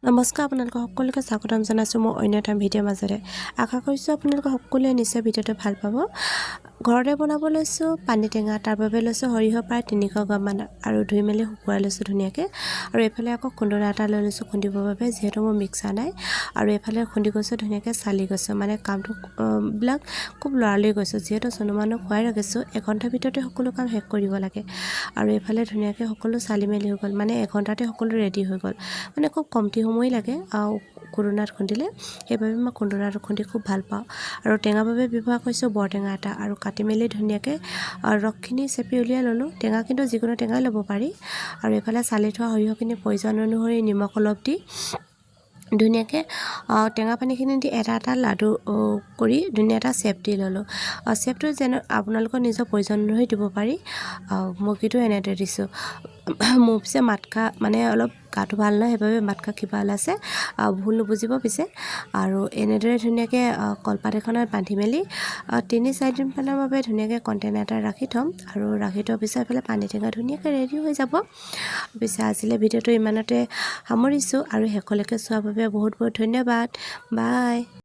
নমস্কাৰ, আপোনালোকক সকলোকে স্বাগতম জনাইছোঁ মোৰ অন্য এটা ভিডিঅ'ৰ মাজেৰে। আশা কৰিছোঁ আপোনালোকে সকলোৱে নিশ্চয় ভিডিঅ'টো ভাল পাব। ঘৰতে বনাব লৈছোঁ পানী টেঙা। তাৰ বাবে লৈছোঁ সৰিয়হ প্ৰায় 300 গ্ৰামমান আৰু ধুই মেলি শুকুৱাই লৈছোঁ ধুনীয়াকৈ। আৰু এইফালে আকৌ খুন্দনা এটা লৈ লৈছোঁ খুন্দিবৰ বাবে, যিহেতু মোৰ মিক্সাৰ নাই। আৰু এইফালে খুন্দি গৈছোঁ, ধুনীয়াকৈ চালি গৈছোঁ, মানে কামটো বিলাক খুব লৰালৰি গৈছোঁ, যিহেতু চনুমানক খুৱাই ৰাখিছোঁ। এঘণ্টাৰ ভিতৰতে সকলো কাম শেষ কৰিব লাগে। আৰু এইফালে ধুনীয়াকৈ সকলো চালি মেলি হৈ গ'ল, মানে এঘণ্টাতে সকলো ৰেডি হৈ গ'ল। মানে খুব কমটি সময় লাগে আৰু খুন্দনাত খুন্দিলে। সেইবাবে মই খুন্দনাত খুন্দি খুব ভাল পাওঁ। আৰু টেঙাৰ বাবে ব্যৱহাৰ কৰিছোঁ বৰটেঙা এটা আৰু কাটি মেলি ধুনীয়াকৈ ৰসখিনি চেপি উলিয়াই ল'লোঁ। টেঙা কিন্তু যিকোনো টেঙাই ল'ব পাৰি। আৰু এইফালে চালি থোৱা সৰিয়হখিনি প্ৰয়োজন অনুসৰি নিমখ অলপ দি ধুনীয়াকৈ টেঙা পানীখিনি দি এটা এটা লাডু কৰি ধুনীয়া এটা শ্বেপ দি ল'লোঁ। শ্বেপটো যেনে আপোনালোকৰ নিজৰ প্ৰয়োজন অনুসৰি দিব পাৰি। মই কিন্তু এনেদৰে দিছোঁ। মোৰ পিছে মাতষাৰ মানে অলপ গাটো ভাল নহয়, সেইবাবে মাতষাৰ কিবা ওলাইছে, ভুল নুবুজিব পিছে। আৰু এনেদৰে ধুনীয়াকৈ কলপাত এখনত বান্ধি মেলি 3-4 দিনমানৰ বাবে ধুনীয়াকৈ কণ্টেইনাৰ এটা ৰাখি থ'ম। আৰু ৰাখি থোৱাৰ পিছত এইফালে পানী টেঙা ধুনীয়াকৈ ৰেডি হৈ যাব। পিছে আজিলৈ ভিডিঅ'টো ইমানতে সামৰিছোঁ আৰু শেষলৈকে চোৱাৰ বাবে বহুত বহুত ধন্যবাদ। বাই।